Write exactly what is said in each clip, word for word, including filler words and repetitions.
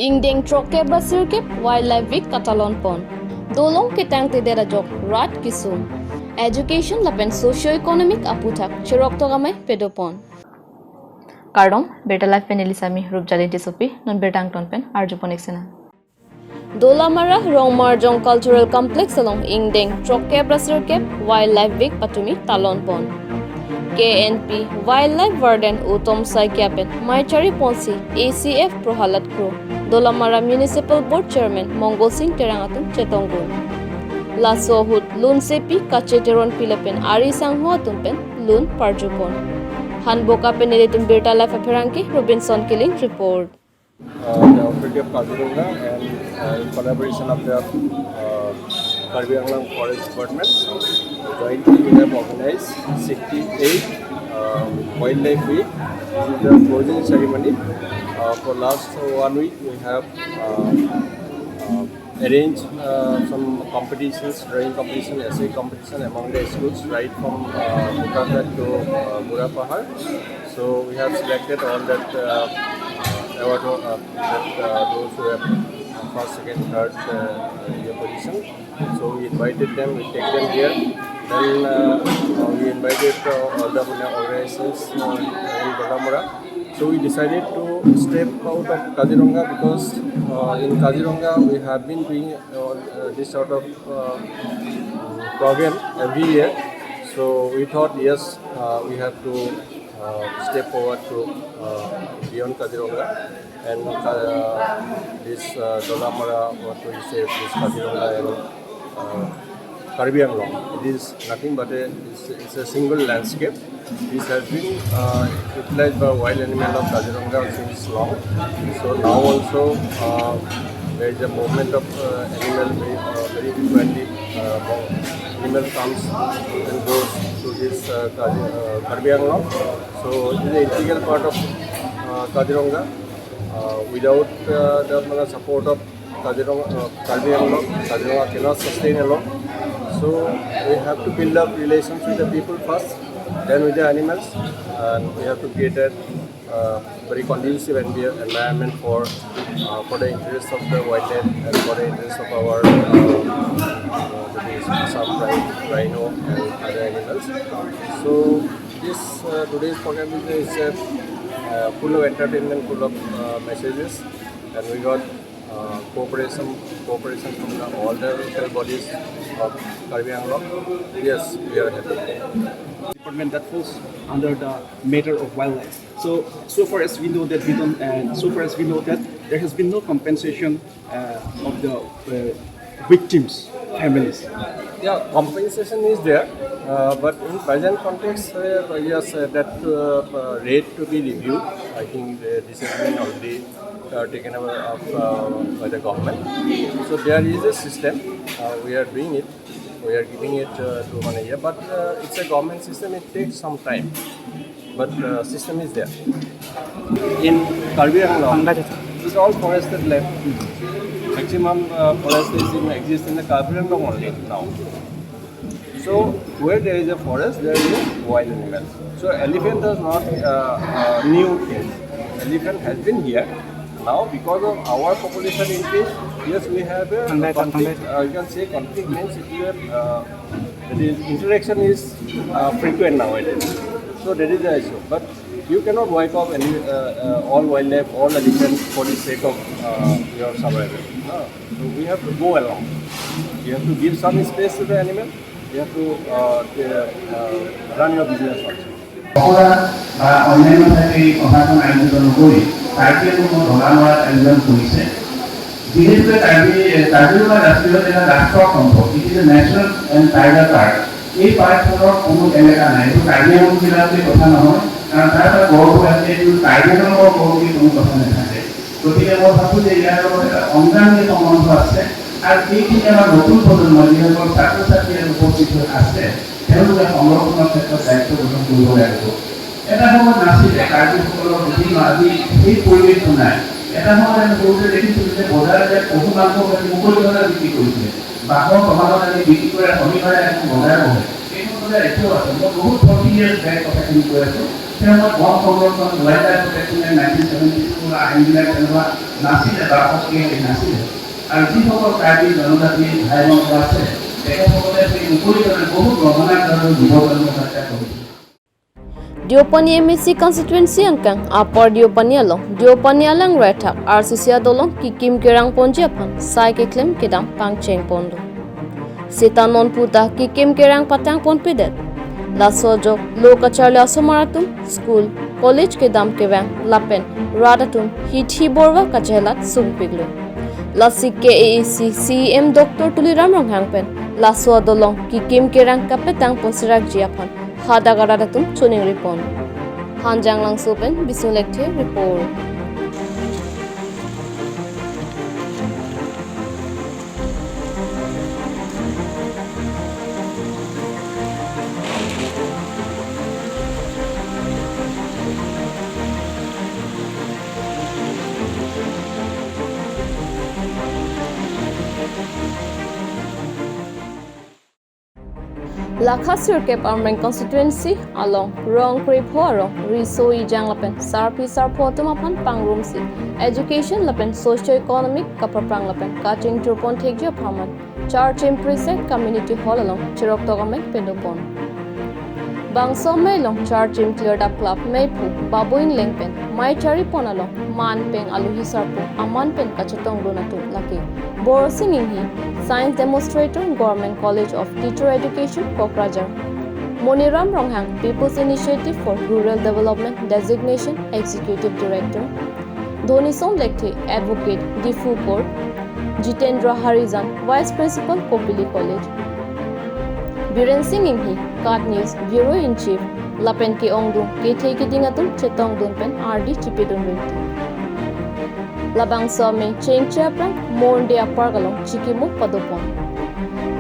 Ingdeng throkkep ra sirkep Wildlife Week katalon pon. Dolong ketangtedet ajok rat kesung, education lapen socio-economic aputhak cheroktok amei pado pon. Kardom, Birta Live pen neli Sami Rupjali Tissopi, non birta angton pen arjupon ik sena. Dolamara Rongmarjong Cultural Complex along ingdeng throkkep ra sirkep Wildlife Week patumi talon pon. K N P Wildlife Warden Uttom Saikia pen mei chari ponsi A C F Prohalad Kro, Dolamara Municipal Board Chairman Mongol Sing Terang atum chetongdun. Laso ahut lunsepi Kache Teronpi lapen ari sangho atum pen lun parjupon. Hanboka pen nelitum Birta Live apherangke Robinson Killing report. Uh, the authority of Kaziranga and, uh, in collaboration of the, uh, Karbi Anglong Forest Department, jointly we have organized sixty-eight, uh, Wildlife Week. This is the closing ceremony. Uh, for last one week, we have, uh, uh, arranged, uh, some competitions, drawing competition, essay competition among the schools right from, uh, Bokajan to, uh, Murapahar. So we have selected all that, uh, award, uh, that, uh, those who have first, second, third, uh, year position. So we invited them, we take them here. Then, uh, uh, we invited, uh, all the, you know, organizations, uh, in Dolamara. So we decided to step out of Kaziranga because, uh, in Kaziranga we have been doing, uh, uh, this sort of, uh, program every year. So we thought, yes, uh, we have to, uh, step forward to, uh, beyond Kaziranga and, uh, this, uh, Dolamara, what we say, this Kaziranga and, uh, Karbi Anglong. It is nothing but a, it's, it's a single landscape. This has been, uh, utilized by wild animal of Kaziranga since long. So now also, uh, there is a movement of, uh, animal very, uh, very frequently. Uh, animal comes and goes to this, uh, Kazi-, uh, Karbi Anglong. So it is an integral part of, uh, Kaziranga. Uh, without, uh, the, uh, support of Kaziranga, uh, Karbi Anglong, Kaziranga cannot sustain alone. So we have to build up relations with the people first, then with the animals, and we have to create a, uh, very conducive envi-, environment for, uh, for the interests of the wildlife and for the interests of our, uh, uh, that is Assam rhi-, rhino and other animals. So this, uh, today's program is, is a, uh, full of entertainment, full of, uh, messages, and we got, uh, cooperation, cooperation from the, all the local bodies of Karbi Anglong. Yes, we are happy. Department that falls under the matter of wildlife. So, so far as we know that we don't, and so far as we know that there has been no compensation, uh, of the, uh, victims' families. Yeah, compensation is there, uh, but in present context, uh, yes, uh, that, uh, uh, rate to be reviewed. I think the, this has been already, uh, taken over of, uh, by the government. So there is a system. Uh, we are doing it. We are giving it, uh, to one year, but, uh, it's a government system. It takes some time, but, uh, system is there. In Karbi Anglong, it's all forested land. Maximum, uh, forest is in exist in the Karbi Anglong only now. So where there is a forest, there is a wild animal. So elephant is not, uh, uh, new thing. Elephant has been here. Now because of our population increase, yes, we have a conflict. Uh, you can say conflict means it is a, uh, that is interaction is, uh, frequent nowadays. So that is the issue. But you cannot wipe out any, uh, uh, all wildlife, all elephants for the sake of, uh, your survival. No. So we have to go along. You have to give some space to the animal. You have to, uh, uh, run your business also. অপৰাধ বা অন্যান্য ঠাইত এই সভাখন আয়োজিত নকৰি কাৰ্বি আংলঙৰ ডলামৰাত আয়োজন কৰিছে। যিহেতুকে কাৰ্বি, কাজিৰঙা ৰাষ্ট্ৰীয় উদ্যান ৰাষ্ট্ৰসংঘ, it is a national and tiger park। এই পাৰ্কখনৰ কোনো এলেকা নাই, এইটো কাৰ্বি আংলং জিলাৰ বুলি কথা নহয়, কাৰণ তাৰ পৰা গড় ওলাই আহে, এইটো কাৰ্বি আংলঙৰ গড় বুলি কোনো কথা নাথাকে। গতিকে মই ভাবোঁ যে ইয়াৰ লগত এটা অংগাংগী সম্বন্ধ আছে। আৰু এইখিনি আমাৰ নতুন প্ৰজন্ম, যিসকল ছাত্ৰ ছাত্ৰী ইয়াত উপস্থিত হৈ আছে, তেওঁলোকে সংৰক্ষণৰ ক্ষেত্ৰত দায়িত্ব গ্ৰহণ কৰিব লাগিব। এটা সময়ত নাছিলে, কাৰ্বিসকলৰ বিভিন্ন আজি সেই পৰিৱেশটো নাই। এটা সময়ত আমি সৰুতে দেখিছিলোঁ যে বজাৰত যে পশু মাংস কাটি মুকলি ধৰণে বিক্ৰী কৰিছিলে, বাঁহৰ তঙানত আনি বিক্ৰী কৰে, শনিবাৰে এখন বজাৰ বহে। এইটো আছে, মই বহুত ফৰ্টি ইয়াৰ্ছ বেক কথাখিনি কৈ আছোঁ। তেওঁ মই বন সংৰক্ষণ, wildlife protection act nineteen seventy two আইনবিলাক তেনেকুৱা নাছিলে বা অকে নাছিলে। আৰু যিসকল কাৰ্বি জনজাতি ভাই বন্ধু আছে, তেখেতসকলে সেই মুকলি কাৰণে বহুত গণনা আৰু যুৱ কৰ্মকৰ্তা কৰিছে। Deopani M A C constituency angkang Upper Deopani along Deopani alang raithak R C C adolong kikim kerang ponji aphan sai keklem kedam pangcheng ponlo. Seta non puta kikim kerang patang ponpedet. Laso ajok lo kacharli asomar atum, school, college kedam kevang lapen rat atum hithi borva kachelat sungpiklo. Lasi K A A C C E M Doctor Tuliram Ronghang pen laso adolong kikim kerang kapatang ponserakji aphan hadak arat atum choningri pon. Hanjanglangso pen Bisnu Lekthe report. Lakha sirkep Amreng constituency along rong krepho arong riso ejang lapen sarpi sarpo atum aphan pangrumsi education lapen socio-economic kapaprang lapen kachingthur pon thekji apharman Charchim Prisek Community Hall along chiroktok amei pado pon. Bangso amei along Charchim Klirdap Club meiphu Babu Ingleng pen mei chari pon along man peng alohi sarpo aman pen kachetongdun atum lake Borsing Inghi, Science Demonstrator, Government College of Teacher Education, Kokrajhar, Moniram Ronghang, People's Initiative for Rural Development Designation Executive Director, Dhonisom Lekthe, Advocate, Diphu Court, Jitendra Harijan, Vice Principal, Kopili College, Biren Singh Inghi, KAT News Bureau in Chief, lapen ke-ongdung kethe keding atum chetongdun pen ardi chipidun rinti. Labangso amei chengche aphrang Mon Day a-park along chikimo pado pon.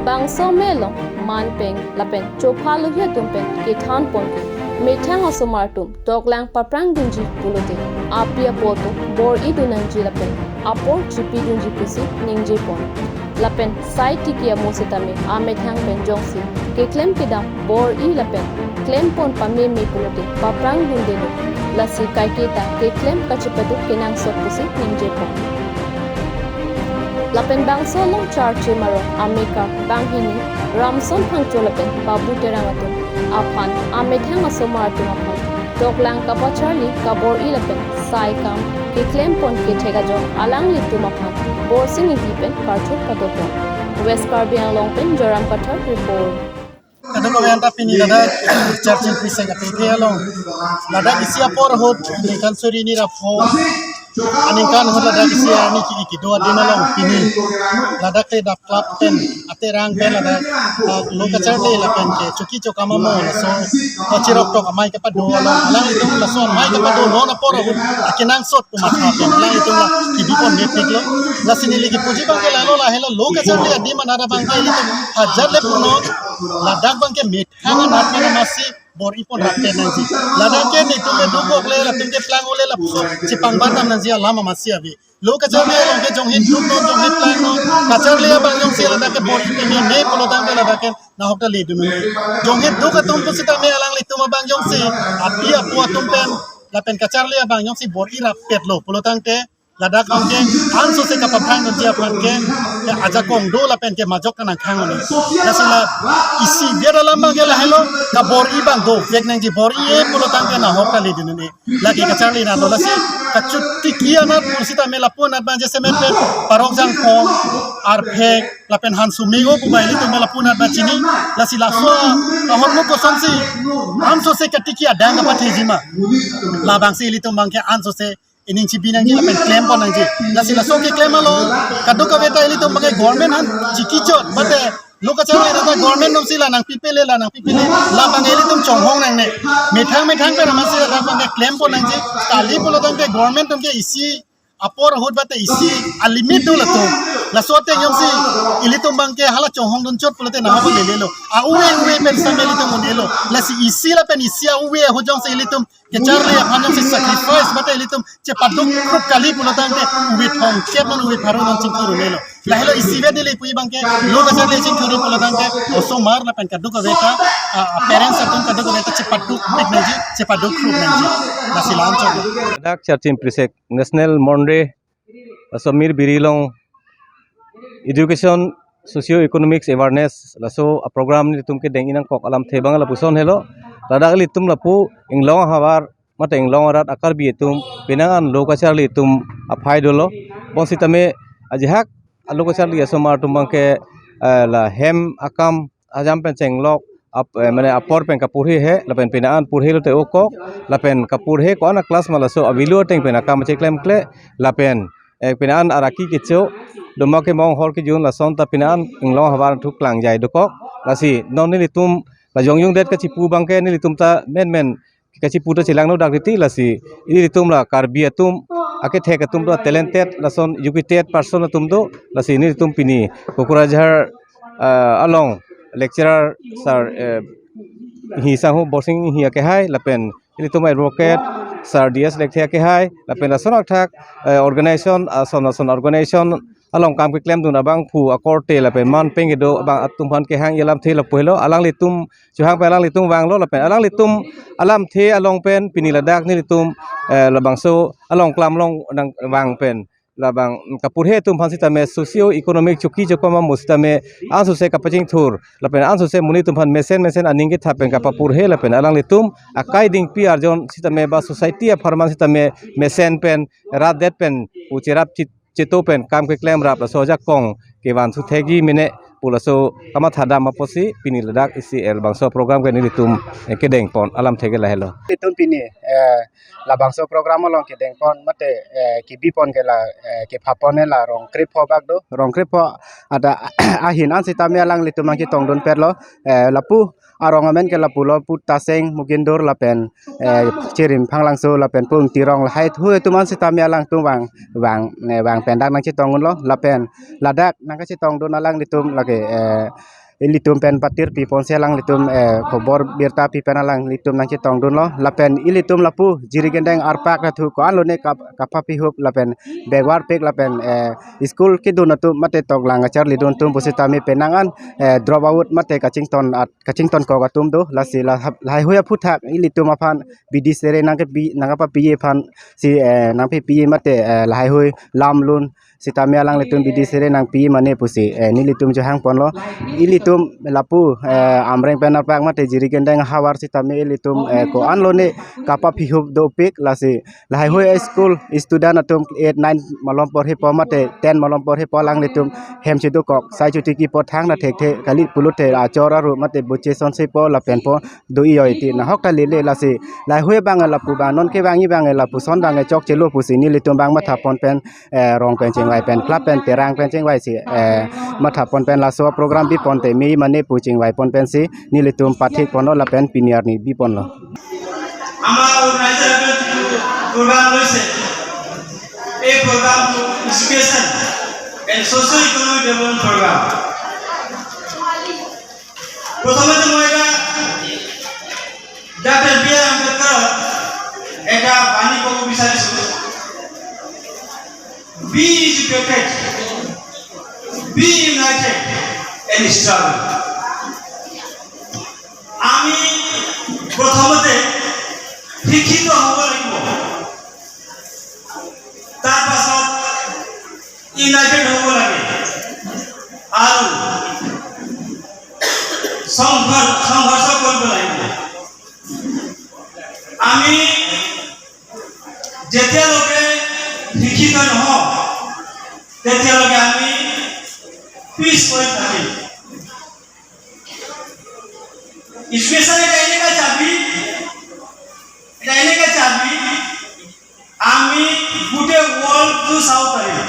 Bangso amei along man peng lapen chopha alohi atum pen kethan pon ke methang asomar atum toklang paprang dunji pulote api apo atum bor-i dun nangji lapen apor chipi dunji pusi ningje pon. Lapen sai tiki amo setame amethang pen jongsi keklem kedam bor-i lapen klem pon pameme pulote paprang dundelo. Lasi kaiketa keklem kachepado kenangsot pusi ningje pon. Lapen bangso along Charchim arong amekar banghini Ramson Phangcho lapen Babu Terang atum aphan amethang asomar atum aphan toklang kapacharli kabor-i lapen sai kam keklem pon kethek ajok alanglitum aphan Borsing Inghi pen karthuk pado pon. West Karbi Anglong pen Joram Kathar report. Kadokave anta pini ladak Charchim Prisek ate ke along ladak isi apor ahut ningkan suri ni rapho aningkan ahut ladak isi arni ki kido adim along pini ladak Klirdap Club pen aterang pen ladak, ah, lo kacharli lapen ke choki chokam amo laso kachiroktok amei kapado along alanglitum laso amei kapado non apor ahut akenangsot pu matha pen alanglitum la kebi pon mepiklo. Lasi neli kipuji abangke lalo lahelo lo kacharli adim anat abangke ilitum hajar le punon ladak abangke methang anat pen amatsi bor-i pon rapet nangji. Ladak ke netum me dukok le latum ke plang ole lapuson chipangbat dam nangji alam amatsi ave. Lo kacharli along ke jonghit duk non, jonghit plang non, kacharli abang jongsi ladak ke bor-i peme me pulo tangte ladak ke nahok ta ledun un-e. Jonghit duk atum pusitame alanglitum abang jongsi api apo atum pen lapen kacharli abang jongsi bor-i rapetlo pulo tangte ladak abangke ansose kapaprang dunji aphan ke, ke ajakong do lapen ke majok kanang khang un-e. Lasi la isi biar alam abangke lahelo kabor-i abang dovek nangji, bor-i-e pulo tangte nahok ta ledun un-e. Lake kacharli anat do lasi kachotiki anat pusitame lapu anat abang jasemet pen parok jangphong, arphek lapen hanso me-o pu abang ilitum lapu anat abang chini. Lasi laso ahormu kosonsi ansose katiki adang kapatheji ma, labangsi ilitum abangke ansose ining chibi nangji lapen klem pon nangji. Lasi laso keklem along kadokave ta ilitum abangke government aphan chikichot mate lo kacharli anat ta government atumsi la nangpipele, la nangpipele, labangke ilitum chonghong nangne. Methang methang pen amatsi ladak abangke klem pon nangji. Kali pulo tangte government atum ke isi apor ahut bate isi alimit do latum. Laso ateng jongsi ilitum abangke hala chonghong dunchot pulote nahok lelelo. A-uve uve pen same ilitum un-elo. Lasi isi lapen isi a-uve ahut jongsi ilitum kecharli aphan jongsi sacrifice mate ilitum chepaduk krup kali pulotangte uve thomkep non uve pharo non chingthur un-elo. Lahelo isivet neli pu abangke lo kacharli chingthur pulotangte osomar lapen kadokave ta, ah, parents atum kadokave ta chepaduk pik nangji, chepaduk krup nangji. Lasi lam chot. Dak Charchim Prisek National Monday, laso Mir Biri along education, socio economics awareness, laso a program nelitum kedeng-i nangkok alamthe abang lapuson helo. Ladak ilitum lapu inglong ahavar mate inglong arat a-Karbi atum penang an lo kacharli atum aphai dolo. Bonsitame ajahak a lo kacharli asomar atum abangke, eh, la hem akam ajam pen chenglok ap, eh, mane apor pen kapurhe he, lapen penang an purhe lote okok, lapen kapurhe ko-an a class ma laso avelo ateng pen akam cheklem kle, lapen, eh, penang an araki kecho doma kemong hor kejun lason ta penang an inglong ahavar thu klangjai dokok. Lasi non nelitum la jongjung det kachipu abangke nelitum ta menmen kachipu ta chelangno dak riti. Lasi ilitum la Karbi atum akethek atum do, talented lason educated person atum do. Lasi nelitum pini Kokrajhar, ah, along lecturer sir, eh, hi sangho Borsing hi akehai lapen ilitum advocate sir D S Lekthe akehai lapen lason athak, eh, organization ason ason organization along kam keklemdun abangphu akorte lapen man peng kedo abang atum aphan kehang alamthe lapu helo. Alanglitum chohang pen alanglitum vanglo lapen alanglitum alamthe along pen pini ladak nelitum, eh, labangso along klam along nangvang pen labang kapurhe atum aphan sitame socio economic choki chokom amo sitame ansose kapachingthur lapen ansose monit atum aphan mesen mesen aning kethap pen kapapurhe lapen alanglitum akai dingpi arjon sitame ba society apharman sitame mesen pen rat det pen pu cherap chit cheto pen kam keklem rap laso ajakong kevan suthegi mene pu laso kamatha dam apotsi pini ladak isi el bangso program ke nelitum, eh, kedeng pon alamthe ke lahelo. Itum pini, eh, labangso program along kedeng pon mate, eh, kebi pon ke la, eh, kepha pon la rong krepho bak do. Rong krepho ada ahin an sitame alanglitum nangchetongdun petlo, eh, lapu arong amen ke lapulo pu Taseng Mukindur lapen, eh, Chirim Phanglangso lapen pu Ingti Rong lahai thu atum an sitame alangtum vang vang, eh, vang pen dak nangchetongdunlo lapen ladak nangkachetongdun alanglitum lake, eh, ilitum pen patir pi ponsi alanglitum, eh, khobor birta pi pen alanglitum nangchetongdunlo lapen ilitum lapu Jirikindeng arpak ta thu ko-an lone kap-, kapaphihup lapen backward pik lapen, eh, school kedun atum mate toklang kacharlidun atum pusitame penang an, eh, drop out mate kachington at kachington kok atum do. Lasi la hap-, lahaihui aphuthak ilitum aphan bidi sere nangkepi nangkapapi aphan si, eh, nangpipi mate, eh, lahaihui lam lun sitame alanglitum bidi sere nangpi mane pusi, eh, nelitum chohang ponlo. Ilitum lapu, eh, Amreng pen arpak mate Jirikindeng ahavar sitame ilitum, eh, ko-an lone kapaphihup dopik lasi lahaihui school student atum eight nine malom porhipo mate ten malom porhipo alanglitum hem chedokok sai chotiki pothang na thekthe kali pulote achor aru mate buche sonsepo lapenpo do-iyoi ti nahok ta lele. Lasi lahaihui abang lapu abang non kevang-i abang lapuson abang chokchelo pusi nelitum abang matha pon pen, eh, rong pen chingvai pen club pen terang pen chingvai si, eh, matha pon pen laso program bi ponte me mane pu chingvai pon pensi nelitum pathik ponlo lapen pini arni bi ponlo. আমাৰ অৰ্গেনাইজাৰে যিটো programme লৈছে, এই প্ৰগ্ৰামটো education and socio' economic development programme. প্ৰথমতে মই এটা doctor B R আম্বেদকাৰৰ এটা বাণী ক'ব বিচাৰিছোঁ, Be educated, be united and struggle. আমি প্ৰথমতে শিক্ষিত হ'ব লাগিব, তাৰ পাছত ইউনাইটেড হ'ব লাগে আৰু সংঘৰ সংঘৰ্ষ কৰিব লাগিব। আমি যেতিয়ালৈকে শিক্ষিত নহওঁ, তেতিয়ালৈকে আমি পিছ পৰি থাকিম। এডুকেশ্যন এটা এনেকুৱা চাবি, এটা এনেকুৱা চাবি, আমি গোটেই ৱৰ্ল্ডটো চাব পাৰিম।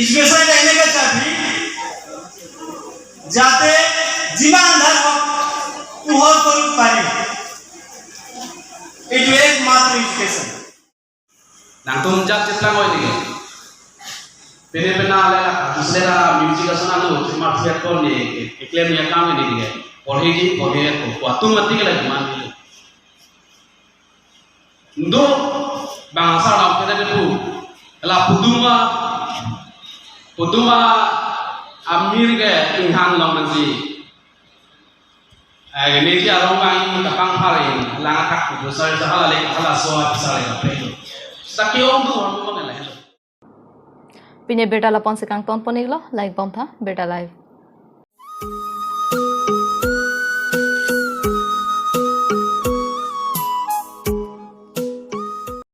এডুকেশ্যন এটা এনেকুৱা চাবি, যাতে যিমান আন্ধাৰ হওক, পোহৰ কৰিব পাৰি। এইটো একমাত্ৰ education. Nangtum jat cheplang oi nike. Pene pena le la, jisle la music ason anu, cuma theater ko ne, eklem ya kang ne dia. Porhi ji, porhi ko, ko atum mati ke la juman ni. Ndo, bangsa lam kita ke tu, la puduma, puduma amir ke inghang long nasi. Eh, ini ji arong bang kapang hari, lang akak tu, sari sahala le, hala so, sari kape. Saki ong tu, ong tu mana le. Pini abirta lapu-an si kangton pon-iklo, like bom tha, Birta Live.